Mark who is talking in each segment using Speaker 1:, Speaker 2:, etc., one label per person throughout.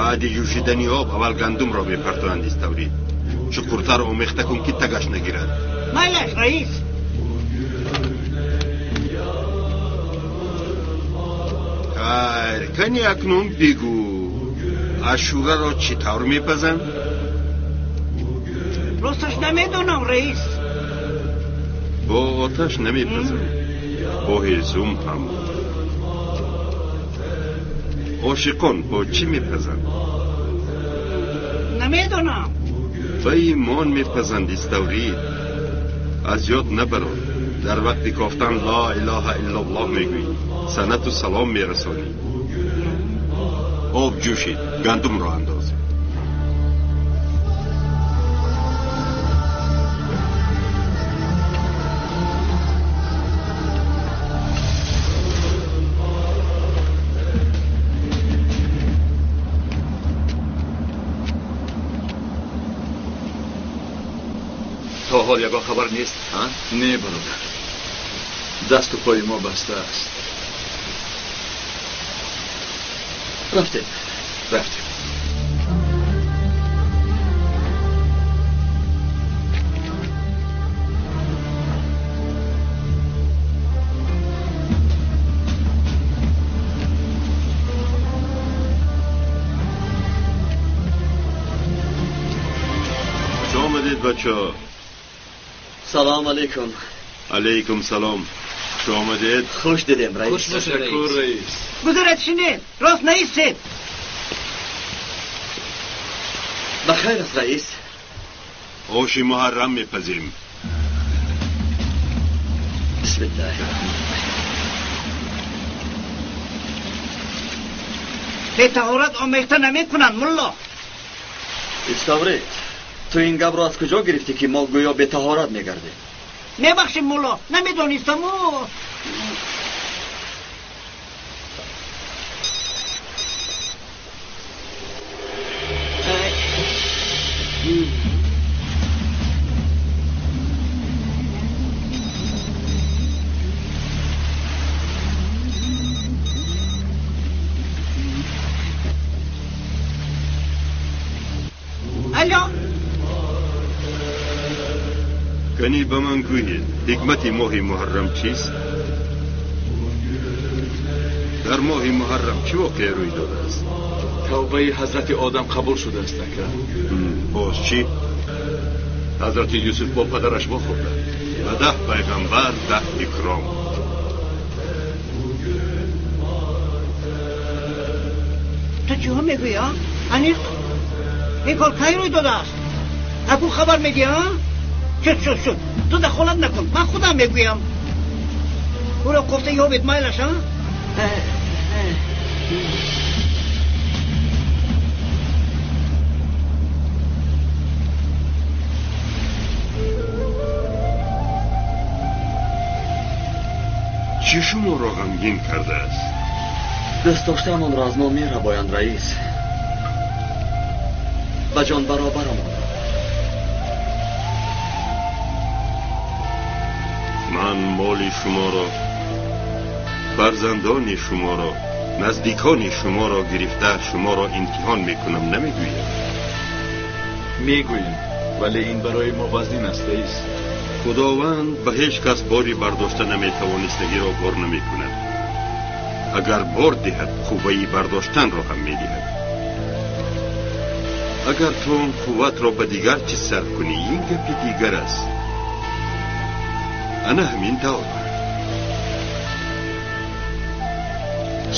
Speaker 1: Баъди ҷӯшидани об аввал гандумро мепартоянд иставрид. Чуқуртар омехта кун ки тагаш нагирад.
Speaker 2: Майлаш, раис.
Speaker 1: Хайр, кани акнун бигӯ, ашураро чӣ тавр мепазанд?
Speaker 2: Росташ намедонам, раис.
Speaker 1: Бо оташ намепазанд, бо ҳезум ҳам. Ошиқон бо чӣ мепазанд?
Speaker 2: Намедонам.
Speaker 1: Ба имон мепазанд иставрид. Аз ёд набарор, дар вақти кофтан ла илаҳа иллаллоҳ мегӯӣ, санату салом мерасонӣ. Об ҷӯшид, гандумро андоз.
Speaker 3: То ҳол ягон хабар нест, ҳа?
Speaker 4: Не, бародар. Дасту пои мо баста аст. Рафтем. Рафтем.
Speaker 1: Хуш омадед, бачаҳо.
Speaker 5: Салом алейкум.
Speaker 1: Алейкум салом. Хуш омадед.
Speaker 5: Хуш дидем, раис.
Speaker 6: Хуш бошед,
Speaker 4: Ташаккур, раис.
Speaker 2: Гузаред, шинед. Рост наистед.
Speaker 5: Ба хайр аст, раис.
Speaker 1: Оши муҳаррам мепазем.
Speaker 5: Бисмиллаҳи раҳмони раҳим.
Speaker 2: Бетаҳорат омехта намекунанд, мулло.
Speaker 5: Иставрид, ту ин гапро аз куҷо гирифтӣ, ки мо гӯё бетаҳорат мегардем?
Speaker 2: Мебахшед, мулло, намедонистаму. Алло.
Speaker 1: Кани ба ман гӯед, ҳикмати моҳи муҳаррам чист? Дар моҳи муҳаррам чӣ воқеа рӯй додааст?
Speaker 4: Тавбаи ҳазрати Одам қабул шудааст, ака.
Speaker 1: Боз чӣ?
Speaker 3: Ҳазрати Юсуф бо падараш вохӯрданд.
Speaker 1: Ба 10 пайғамбар 10 икром.
Speaker 2: Ту чиҳо мегӯӣ, а? Аниқ? Ин кор кай рӯй додааст? Аку хабар медиҳӣ, а? Шуд, шуд, шуд. Ту дахолат накун, ман худам мегӯям. Ӯро кофта ёбед, майлаш, а?
Speaker 1: Чӣ шуморо ғамгин кардааст?
Speaker 5: Дӯст доштаамонро аз мо мерабоянд, раис. Ба ҷон баробарамонро.
Speaker 1: Ман моли шуморо, фарзандони шуморо, наздикони шуморо гирифта шуморо имтиҳон мекунам, намегӯям?
Speaker 4: Мегӯем, вале ин барои мо вазнин аст, раис.
Speaker 1: Худованд ба ҳеҷ кас бори бардошта наметавонистагиро бор намекунад. Агар бор диҳад, қувваи бардоштанро ҳам медиҳад. Агар ту он қувватро ба дигар чиз сарф кунӣ, ин гапи дигар аст. Ана ҳамин тавр.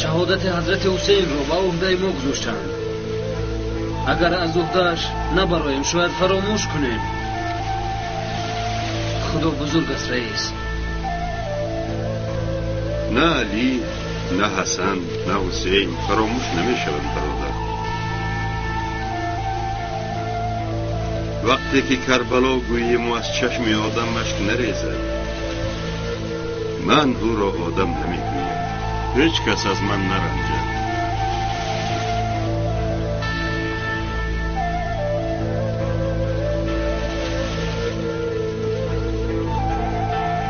Speaker 6: Шаҳодати ҳазрати Ҳусейнро ба уҳдаи мо гузоштанд. Агар аз уҳдааш набароем, шояд фаромӯш кунем. Худо бузург аст, раис.
Speaker 1: На Алӣ, на Ҳасан, на Ҳусейн фаромӯш намешаванд, бародар. Вақте ки Карбало гӯему аз чашми одам ашк нарезад, ман ӯро одам намегӯям. Ҳеҷ кас аз ман наранҷад.